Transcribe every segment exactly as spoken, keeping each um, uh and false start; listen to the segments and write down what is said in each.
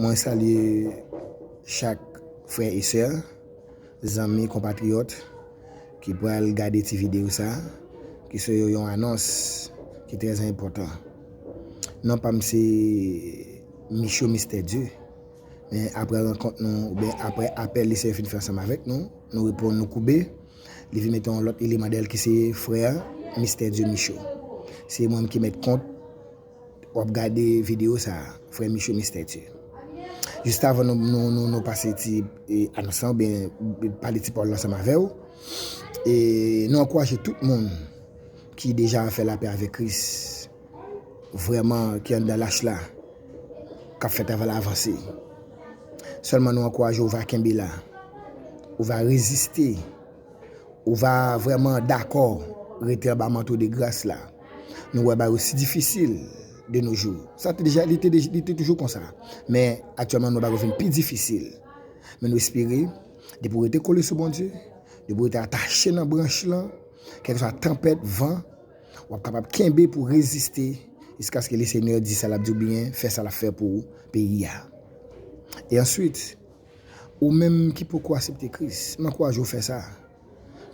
Mwen salye chak frè e sè, zanmi, konpatriyòt ki pral gade ti videyo sa, ki se yon anons ki trè enpòtan. Non pa m se Micho Mistè Dye, men apre rankont nou, oubyen apre apèl Lesenyè fin fè ansanm avèk nou, nou reponn, nou koube, li vin mete yon lòt eleman dèyè l ki se frè Mistè Dye Micho. Se mwen ki mèt kont w ap gade videyo sa a, frè Micho Mistè Dye. Jis avan nou, nou, nou, nou pase ti e, anons lan, oubyen pale ti pawòl ansanm avè w, e nou ankouraje tout moun ki deja fè lapè avèk Kris, vrèman ki anndan lach la, k ap fè travay la avanse. Sèlman nou ankouraje w, ou va kenbe la, ou va reziste, ou va vrèman dakò rete anba manto de gras la. Nou wè bagay yo si difisil de nos jours. Sa te deja, li te, li te toujou konsa. Men aktyèlman, nou bagay yo vin pi difisil. Men nou espere, depi w rete kole sou Bondye, depi w rete atache nan branch lan, kèlkeswa tanpèt, van, w ap kapab kenbe pou reziste jiskaske Lesenyè di sa l ap di w, oubyen fè sa l ap fè pou peyi a. E answit, ou menm ki poko aksepte Kris, m ankouraje w fè sa.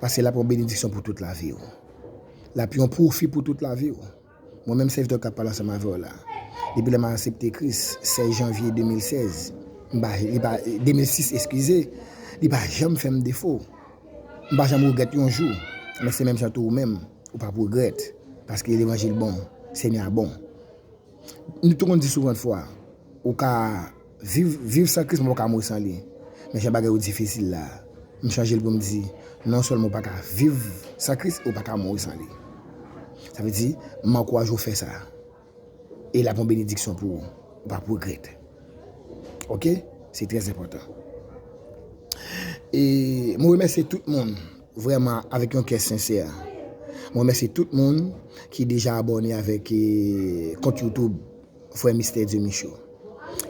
Paske l ap yon benediksyon pou tout lavi w. L ap yon pwofi pou tout lavi w. Mwen menm, sèvitè k ap pale ansanm avè w la, depi lè m aksepte Kris, sèz janvye de mil sèz, m pa, li pa, de mil sis, eskize, li pa janm fè m defo. M pa janm regrèt yon jou. Men se menm jan tou ou menm, ou p ap regrèt, paske levanjil bon, Senyè a bon. Nou tou konn di souvan fwa, ou ka viv, viv san Kris, men ou pa ka mouri san li. Men jan bagay yo difisil la, m chanje l pou m di, non sèlman ou pa ka viv san Kris, ou pa ka mouri san li. Sa vle di, m ankouraje w fè sa. E l ap yon benediksyon pou ou. Ou p ap regrèt. Oke? Se trè enpòtan. E mwen remèsye tout moun, vrèman, avèk yon kè sensè. Mwen remèsye tout moun ki deja abòne avèk, e, kont YouTube Frè Mistè Dye Micho,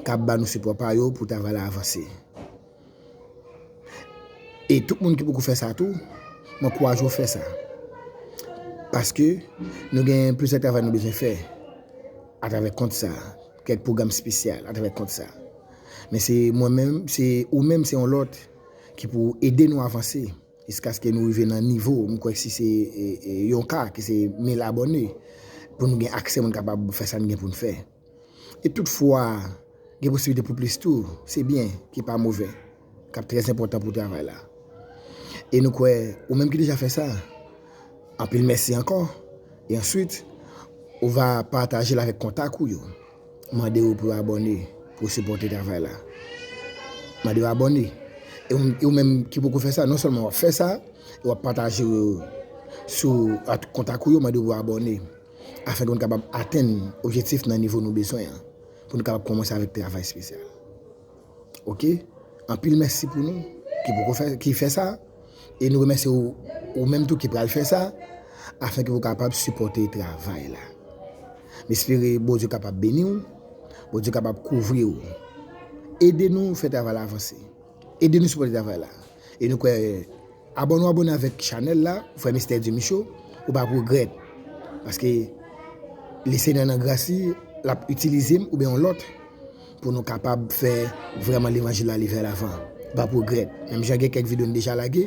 k ap ba nou sipò pa yo pou travay la avanse. E tout moun ki poko fè sa tou, m ankouraje w fè sa. Paske nou gen plizyè travay nou bezwen fè atravè kont sa, kèk pwogram espesyal atravè kont sa. Men se mwen menm, se ou menm, se yon lòt ki pou ede nou avanse jiskaske nou rive nan nivo, m kwè si se, e, e, yon ka, ki se mil abòne, pou nou gen aksè, pou nou kapab fè sa n gen pou n fè. E toutfwa, gen posiblite pou plis tou, se byen, ki pa movè, k ap trè enpòtan pou travay la. E nou kwè, ou menm ki deja fè sa, anpil mèsi ankò. E answit, ou va pataje l avèk kontak ou yo. Mande yo pou yo abòne, pou yo sipòte travay la. Mande yo abòne. E ou, e ou menm ki poko fè sa, non sèlman w ap fè sa, e w ap pataje yo sou, ak kontak ou yo, mande yo pou yo abòne. Afenke nou kapab atenn objektif nan nivo nou bezwen an, pou nou kapab kòmanse avèk travay espesyal. Oke? Anpil mèsi pou nou ki poko fè, ki fè sa, e nou remèsye ou, ou menm tou ki pral fè sa, afenke ou kapab sipòte travay la. M espere Bondye kapab beni w, Bondye kapab kouvri w. Ede nou fè travay la avanse. Ede nou sipòte travay la. E nou kwè, abòne w abòne avèk chanèl la, Frè Mistè Dye Micho, ou p ap regrèt. Paske Lesenyè nan gras li, l ap itilize m oubyen yon lòt pou nou kapab fè vrèman levanjil la ale vè lavan. Ou p ap regrèt. Menm jan gen kèk videyo n deja lage,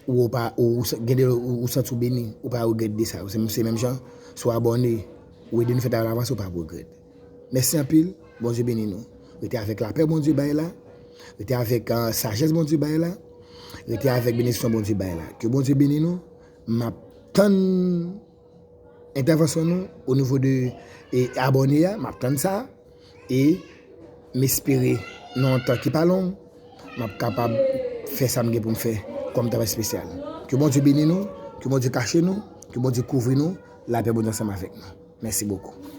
ou, ou pa, ou, ou sa-, gen de, ou, ou santi w beni, ou pa regrèt de sa. Se, se menm jan, si w abòne, ou ede nou fè travay la avanse, ou p ap regrèt. Mèsi anpil. Bondye beni nou. Rete avèk lapè Bondye bay la. Rete avèk, ah, sajès Bondye bay la. Rete avèk benediksyon Bondye bay la. Ke Bondye beni nou. M ap tann entèvansyon nou o nivo de, e, abòne a. M ap tann sa. E m espere nan yon tan ki pa long, m ap kapab fè sa m gen pou m fè kòm travay espesyal. Ke Bondye beni nou. Ke Bondye kache nou. Ke Bondye kouvri nou. Lapè Bondye ansanm avèk nou. Mèsi bokou.